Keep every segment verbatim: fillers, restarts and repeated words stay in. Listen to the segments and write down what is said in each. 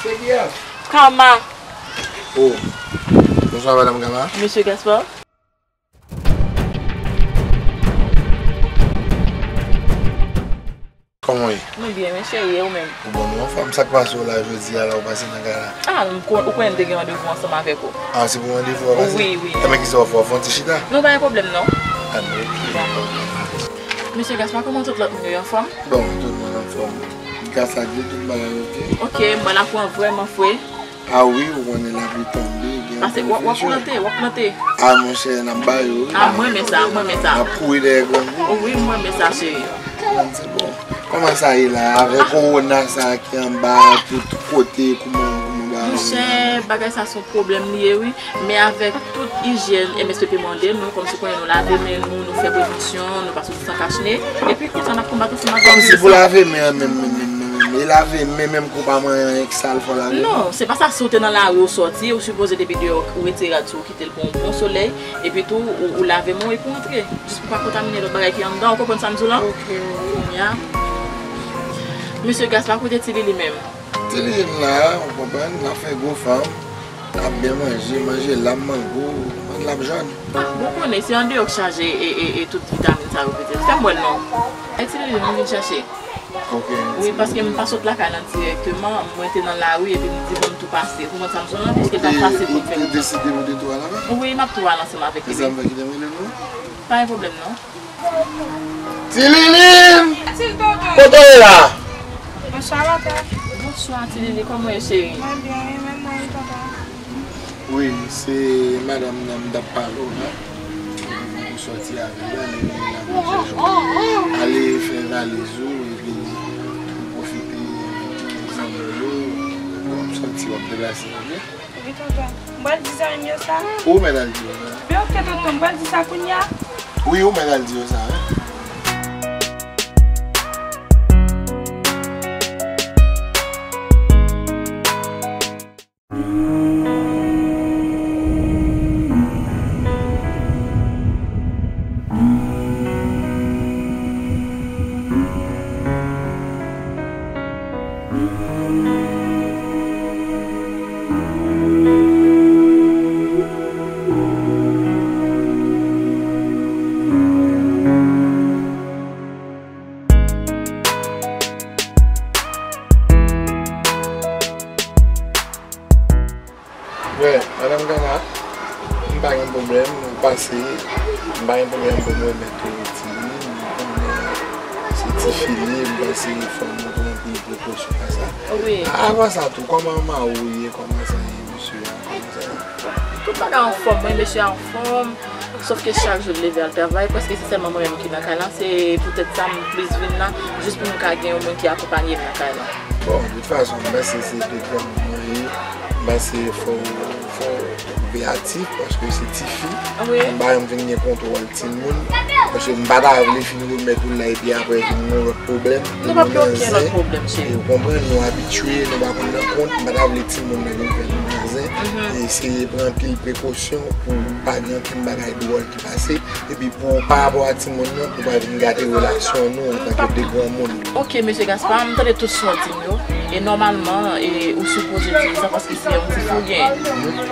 Se kiyès? Kama. Oh. Bonswa, madanm Kama. Mesye Gaspard. Kòman w ye? Mwen byen, men cheri, e ou menm? Ou bon, nou anfòm. Sa k pase w la jodi a la, ou pase nan kay la? Ah, m kon-, ou konnen m te gen randevou ansanm avèk ou. Ah, se pou randevou a w pase? Wi, wi. Enben, kisa w fè, w fè yon ti chita? Non, pa gen pwoblèm, non. Ah, bon, ok. Dakò. Mesye Gaspard, kòman tout lòt moun yo, yo anfòm? Bon, tout moun anfòm. Gras a Dye, tout bagay ok. Ok, mwen la pran vrèman fre. Ah wi, ou konnen lapli tonbe, gen anpil frechè. Pase w ap, w ap plante, w ap plante. Ah, monchè, n ap ba yo, wi. Ah, mwen renmen sa, mwen renmen sa. N ap kouri dèyè granmoun. Wi, mwen renmen sa, cheri. Bon, se bon. Kòman sa ye la, avèk kowona sa ki anba tout kote, kòman, kòman bagay yo ye la? Monchè, bagay sa se yon pwoblèm li ye, wi. Men avèk tout ijyèn M S P P mande nou, kòmsi konnen nou lave men nou, nou fè prevansyon, nou pa soti san kach ne. Epi konsa n ap konbat ansanm ak viris la. Kòmsi pou lave men an menm, menm, menm, menm, menm. E lave men menm kou pa manyen anyen k sal fò lave men. Non, se pa sa, si w te nan lari ou sòti, ou sipoze depi deyò ou retire rad sou ou kite l pou yon bon solèy, epi tou ou, ou lave men w epi w antre. Jis pou pa kontamine lòt bagay ki anndan, ou konprann sa m di w la? Ok, wi. Kounye a, mesye Gaspard, kote Ti Lili menm? Ti Lili la, ou konprann, l ap fè gwo fanm, l ap byen manje, manje lam, mango, l ap jòn. Ah, bon, konnen, se andeyò k chaje e, e, e tout vitamin sa yo petèt. Fè m wè l non. Ay, Ti Lili, mwen vin chache. Ok. Wi, paske m pa sot lakay lan dirèkteman, mwen te nan lari epi m di bon m tou pase. Ou konprann sa m di w la, paske l pa fasil pou m fè. Ou te, ou te deside pou w te tou al avè l? Wi, m ap tou al ansanm avèk li. Se sa m fè ki te m rele nou. Pa gen pwoblèm non. Ti Lili! Kote w ye la? Bonswa, tonton. Bonswa, Ti Lili, kòman w ye, cheri? Mwen byen, wi, men mwen, tonton. Wi, se madanm nan m t ap pale w la. Ou sòti avè l la, li vin la pou chèche w. Ale fè valiz ou, epi ou pwofite envite zanmi w yo. Bon, m santi w ap deplase, ok? Wi, tonton. M pral di zanmi m yo sa. Ou mèt al di yo sa. Men ok, tonton, m pral di sa kounye a. Wi, ou mèt al di yo sa, wi. Wè, madanm Kana, m pa gen pwoblèm, ou pase, m pa gen pwoblèm pou m remèt ou Ti Lili, m konnen se tifi li ye, m panse fò nou pran anpil prekosyon a sa. Wi. Avan sa tou, kòman mari w ye, kòman sa ye, mesye a, kòman sa ye? Tout bagay anfòm, wi, mesye a anfòm. Sòf ke chak jou l leve al travay, prèske se sèlman mwen menm ki nan kay lan, se poutèt sa m plis vin la, jis pou m ka gen yon moun ki akonpanye m nan kay lan. Bon, de tout fason, m panse se de granmoun mwen ye, m panse fò, fò veyatif, paske se tifi. Wi. M pa janm vin gen kontwòl timoun, paske m pa ta vle fin remèt ou l la epi apre vin gen yon lòt pwoblèm. Nou p ap gen okenn lòt pwoblèm, cheri. Ou konprann, nou abitye, nou pa konn nan kont, m pa ta vle timoun nan vin fè nou nan zen. Mhm. Eseye pran anpil prekosyon pou pa gen okenn bagay dwòl ki pase, epi pou, pa rapò a timoun nan, pou pa vin gate relasyon nou antanke de granmoun. Ok, mesye Gaspard, m tande tout sa w di m yo, e nòmalman, e, ou sipoze di m sa paske se yon tifi w genyen.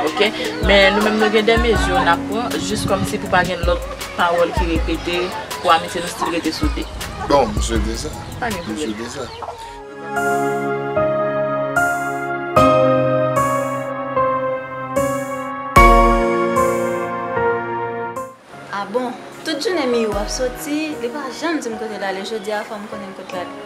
Ok? Men nou menm nou gen de mezi n ap pran, jis kòmsi pou pa gen lòt pawòl ki repete, pou amitye nou still rete soude. Bon, m swete sa. Pa gen pwoblèm. M swete sa. Ah bon, tout jounen Miyou ap soti, li pa janm di m kote l ale, jodi a fò m konnen kote l ale.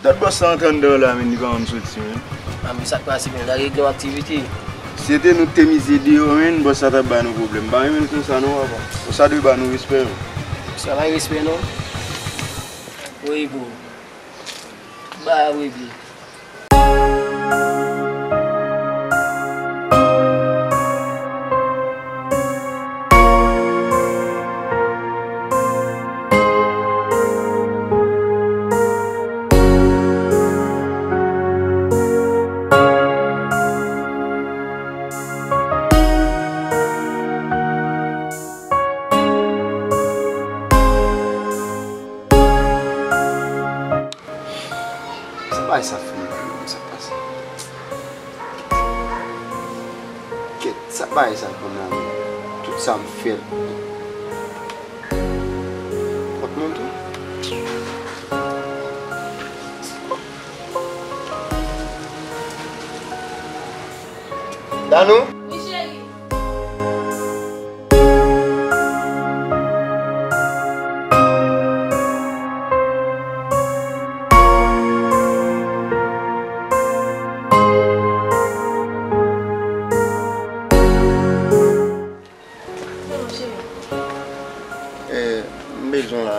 Dat bòs sa antre anndan la, men li pa janm soti, men. A, men sa k pase, men, n a regle yon aktivite. Si se te nou k te mize deyò, men, bòs sa t ap ba nou pwoblèm. M pa renmen l konsa, non, papa. Bòs sa dwe ba nou respè, men. Sa pa respè, non. Woy, bro. Ba, woy, bro. Sa bagay sa fè m mal, sa k pase? Kèt, sa bagay sa fè m mal, tout sa m fè l kont mwen tou. Danou? Wi, cheri. Hello, cheri. Eh, m bezwen w la.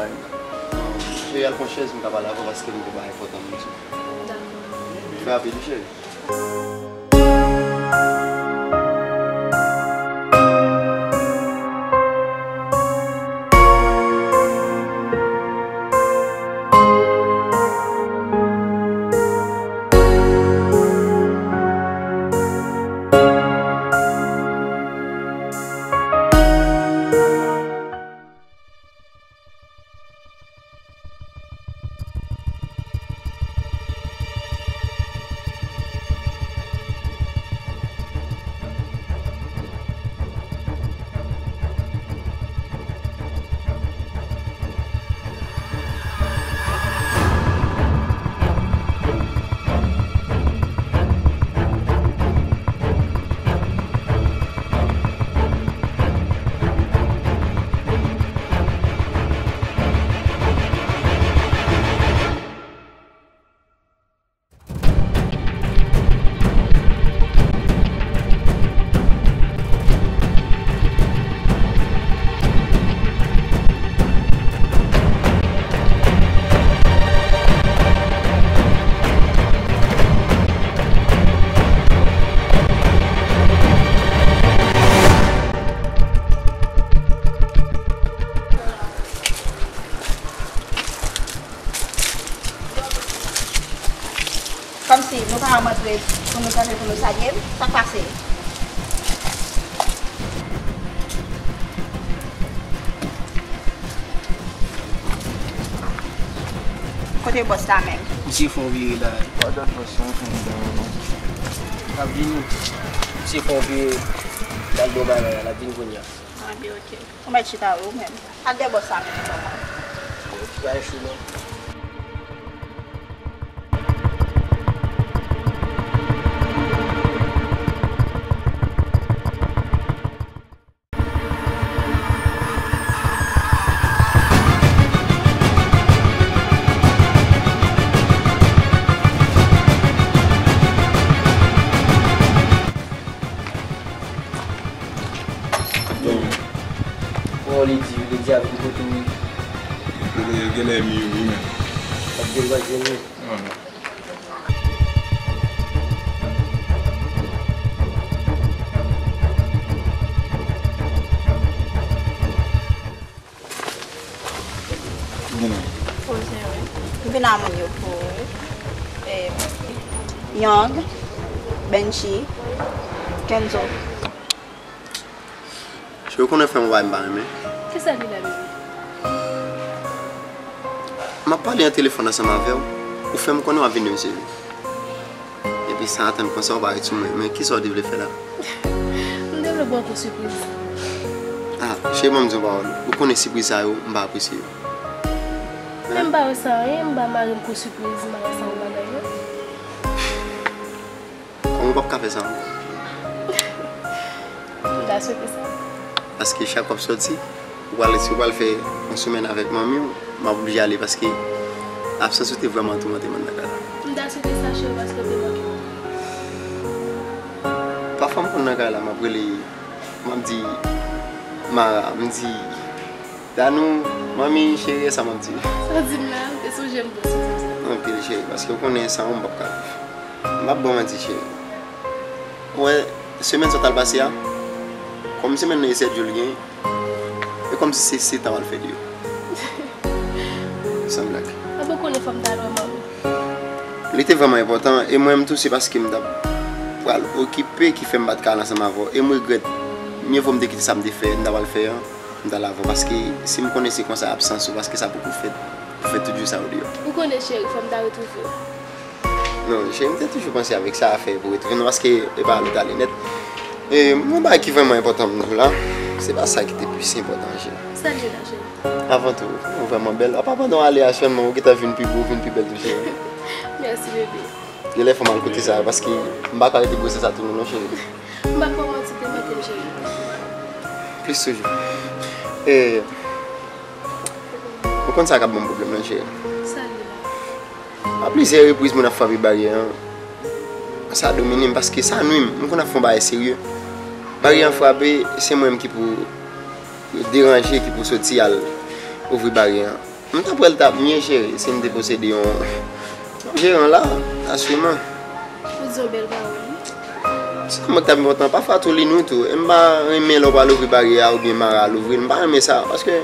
Cheri, al pran chèz, m ka pale avè w paske m gen bagay enpòtan pou m di w. Dakò. Fè rapid, wi, cheri. Kòmsi nou pa janm antre pou nou tande, pou nou salye m, sa k pase? Kote bòs la menm? Misye fè yon vire la. Pa dat bòs la, anfen, non. L ap vini. Misye fè yon vire, l al nan bagay la, l ap vin kounye a. Ah, byen, ok. Ou mèt chita wi ou menm. Al dèyè bòs la menm, non. Yo, ti bagay chou, non. Bon, li di, li di avèk m kote w ye. Kote l genlè mi wi menm. Ap gen lwa jwenn wi. Non, non. Poze, wi. M vin a moun yo pou, eh, Young, Benji, Kenzo. Cheri, ou konnen frè m ou pa m pa renmen. Kisa li la, bebe? M ap pale nan telefòn ansanm avè w, ou fè m konnen w ap vin yo, cheri. Epi sa atann konsa ou pa ret sou mwen. Men kisa w te vle fè la? M te vle ba w kou sipriz. Ah, cheri, ban m di w yon pawòl. Ou konnen sipriz sa yo, m pa apresye yo. Men m pa wè sa anyen, m ba mari m kou sipriz, m pa wè sa yon bagay, non. Kòman w p ap ka fè sa ankò? M ta swete sa. Paske chak w ap sòti, ou pral, si w pral fè yon semèn avèk manmi w, m ap oblije ale paske Absans ou te vrèman toumante mwen nan kay la. M ta swete sa, cheri, paske w te manke m. Pafwa m konn nan kay la, m ap rele, m ap di Mara, m di Danou, manmi, cheri, e sa m ap di. Sa w di m la, m te sonje m pou w di m sa. Anpil, cheri, paske w konnen san ou m p ap ka viv. M p ap ba w manti, cheri. Ou wè, semèn sa t al pase a, kòm semèn nan e sèt jou l gen, e kòmsi se setan w al fè de yo. San blag. Apa w konnen fò m t al wè manmi? Li te vrèman enpòtan, e mwen menm tou, se paske m t ap pral okipe ki fè m pa t ka al ansanm avè w. E m regrèt, mye vo m te kite sa m te fè, m ta pral fè an, m t al avè w. Paske si m konnen se konsa absans ou, paske sa poko fèt, pou fè tout jou sa yo deyò. Ou konnen, cheri, fò m ta retwouve w. Non, cheri, m te toujou panse avèk sa, afè pou retwouve nou, paske e pa ale t ale nèt. E yon bagay ki vrèman enpòtan pou nou la, se pa sa ki te plis enpòtan, cheri. Sa l ye la, cheri? Avan tou, ou vrèman bèl. Apa pandan w ale a sèlman, ou gentan vin pi gwo, vin pi bèl tou, cheri. Mèsi, bebe. Genlè fò m al kote sa, paske m pa ka rete gwosè sa tounen non, cheri. M p ap ba w manti, te manke m, cheri. Plis toujou. E, ou konn sa k ap ban m pwoblèm lan, cheri? Sa l ye la? A plizyè repriz, moun ap frape baryè an. Sa domine m, paske sa nwi m. M konn ap fè yon bagay serye. Baryè an frape, se mwen menm ki pou deranje, ki pou soti al ouvri baryè an. M ta kwè l t ap mye, cheri, si m te posede yon, yon jeran la, aswiman. Ou di yon bèl pawòl, wi. Se mwen k t ap enpòtan. Pafwa tou, li nou tou. E m pa renmen lè w pral ouvri baryè a oubyen Mara al ouvri l. M pa renmen sa, paske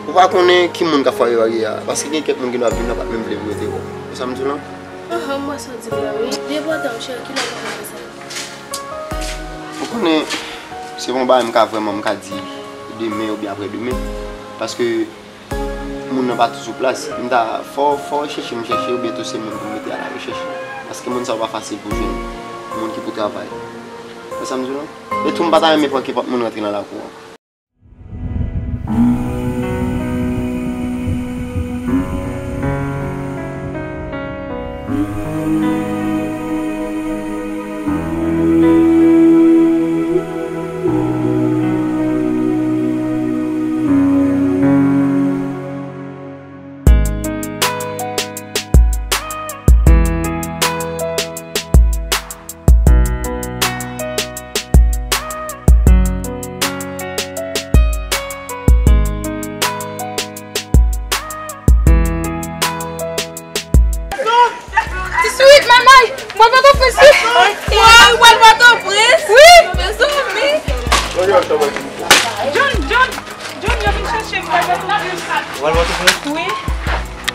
ou pa konnen ki moun k ap frape baryè a. Paske gen kèk moun ki nou ap vin nan pa t menm vle pou yo te wè w. Ou sa m di w lan? Ahan, m wè sa w di m lan, wi. Li enpòtan, cheri, kilè w konn fè sa? Ou konnen, se pa yon bagay m ka vrèman, m ka di demen oubyen aprè demen. Paske moun nan pa tou sou plas. M ta, fò, fò w chèche m chèche, oubyen tou se moun pou m mete a la rechèch. Paske moun sa yo pa fasil pou jwenn. Moun ki pou travay. Wè sa m di w lan? E tou m pa ta renmen pran kenpòt moun rantre nan lakou an. Ti sourit, manmay! Mwen pa konprann si. Woy, mwen pa konprann si. Wi! Mezanmi! John, John! John, yo vin chèche m, pral Pòtoprens. Ou pral Pòtoprens? Wi.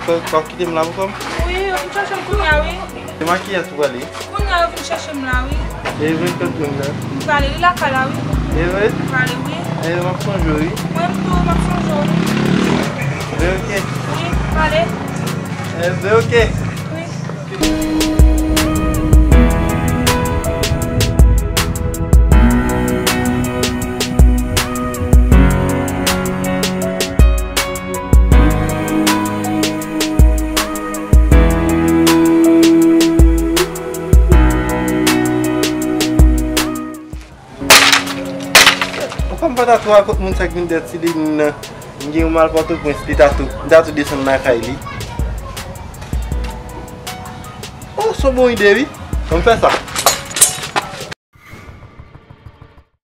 Fè, w ap kite m la pou kò m? Wi, yo vin chèche m kounye a, wi. Se makiyaj ou prale? Kounye a, yo vin chèche m la, wi. E vre, kot moun nan? M prale, li lakay la, wi. E vre? M prale, wi. E m ap sonje w, wi. Mwen menm tou, m ap sonje w, wi. Be oke. Wi, m prale. E be oke. Wi. Ou konn pa ta twò kot moun sa k vin dèt Sidin nan. M gen yon mal Pòtoprens, li ta tou, m ta tou desann lakay li. Oh, se yon bon ide, wi. Ann fè sa.